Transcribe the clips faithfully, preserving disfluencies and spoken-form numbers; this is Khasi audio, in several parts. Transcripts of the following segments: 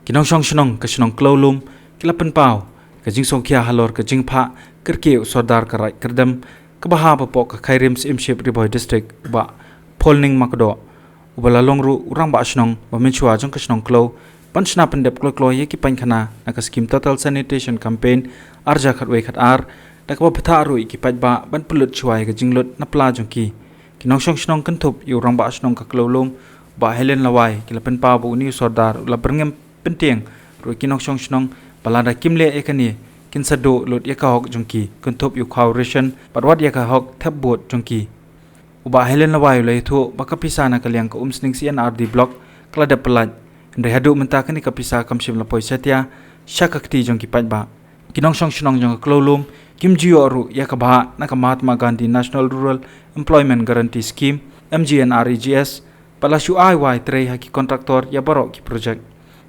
Ki nongshong shnong ka shnong Klawlum ki la pynpaw ka jingsngewkhia halor ka jingphah kyrkieh u Sordar ka Raid Kyrdem kaba hap hapoh ka Khyrim Syiemship Ri Bhoi District, u Bah Pholning Makdoh, uba la long ruh u rangbah shnong ba mynshuwa jong ka shnong Klaw, ban shna pyndep kloi kloi ïa ki painkhana na ka skim Total Sanitation Campaign ar hajar khatwei khatar, da kaba bthah ruh ïa ki paidbah ban pynlut shuwa ïa ka jinglut na pla jong ki. Ki nongshong shnong kynthup ïa u rangbah shnong ka Klawlum, u Bah Helen Lawai, ki la pynpaw ba une u Sordar u la byrngem pyntieng ruh ïa ki nongshong shnong ba lada kim leh ïa kane, kin sa duh lut ïa ka hok jong ki, kynthup ïa u khaw ration bad wat ïa ka hok thep vote jong ki. U Bah Helen Lawai u la ïathuh ba ka pisa na ka liang ka Umsning C and R D Block ka la dep pyllait, hynrei haduh mynta kane ka pisa kam shym la poi satia sha ka kti jong ki paidbah. Ki nongshong shnong jong ka Klawlum kim ju ïoh ruh ïa ka bhah na ka Mahatma Gandhi National Rural Employment Guarantee Scheme, M G N R E G S, bad la shu ai wai trei ha ki kontraktor ïa baroh ki projek.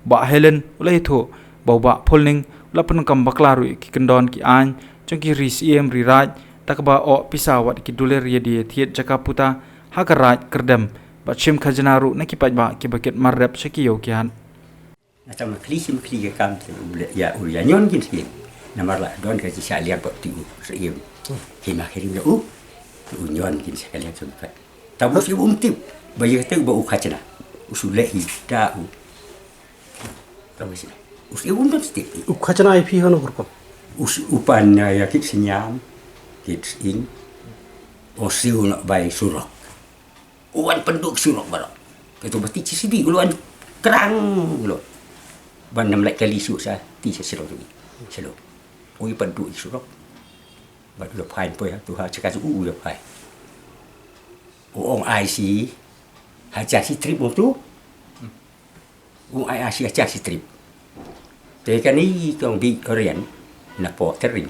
Bah Helen u la ïathuh ba u Bah Pholning u la pyndonkam bakla ruh ïa ki kyndon ki aiñ jong ki ri syiem ri raid, da kaba ong pisa wat ki dulir ïa die thied jaka puta ha ka Raid Kyrdem, bad shim khajna ruh na ki paidbah kiba kit mar rep sha ki ïew ki hat. Nga tang ma khlieh shim khlieh ka kam te u leh ïa u ïa ñion kin sien. Namar la don ka jingshah liang pat ti u syiem. Ki ma khlieh ïa u. U ñion kin sha ka liang sum pat. Ta bu shu um tip ba ïa te ba u khajna. U shu leh hi da u. Ta bu shu. U shu um don tip. U khajna ïa phi hano kurkon? U shu u pan ïa kit sinyam. Kit in. U shu na bai surok. U wan pynduh surok baroh. Katu ba ti chi sibi u wan krang u lo. Ban nam lek kali shu sa ti sa silo tu. Silo. U wan pynduh surok. Ba u lo phai poi ha tu ha chaka u u lo phai. U ong ai si. Ha cha si trip mo tu. U ai asi acha si trip. Te kani kong bi orian na po tering.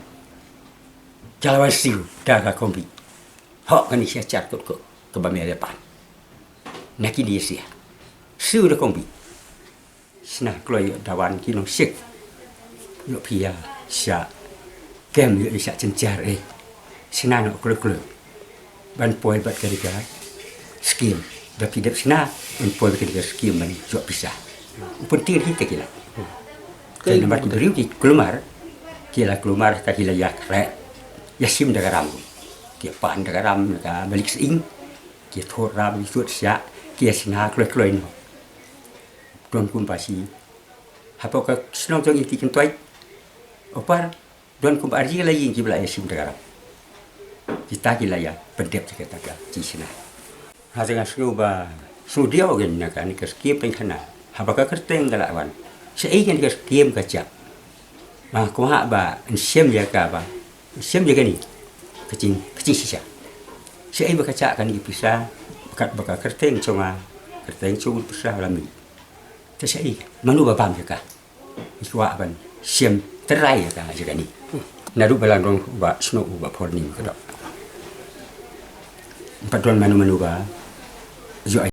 Jalawan siu daga kong bi. Hok kani si acha kot ko ke ba mele pan. Na kini sia. Siu da kong bi. Sna kloi dawan ki nong sik. Yo pia sia. Kem yo sia chenchar eh. Sna no kloi kloi. Ban poi bad ka dei ka skim. Da phi dep sna ban poi bad ka dei ka skim ban jop pisa. U pyntir hi te kila. Ka namar ki briew ki kulmar. Kila kulmar ka kila ïa kre. Ïa sim da ka ram. Ki pan da ka ram ka balik sing. Ki thor ram ki sut sia. Ki sna kloi kloi no. Don kum pasi. Hapoh ka shnong jong iti kentoi. Opar. Don kum arji la ïing ki ba la ïa sim da ka ram. Kita ki la ïa pyndep kita ka chi sna. Ha teng shu ba shu diaw gen na ka ni ka skim pynkhana. Haba ka kyrteng ka la wan. Sa ei gen ka skim ka chak. Ma ko ha ba nsem ïa ka ba nsem ïa ka ni. Ka ching ka ching sisa. Sa ei ba ka chak ka ni pisa. Kat ba ka kyrteng chonga kyrteng chong pisa la mi. Te sa ei manu ba bam ïa ka. Iswa ban siem terai ka jega ni. Nadu balang dong ba sno ba porning ka dok. Empat don manu manu ba jo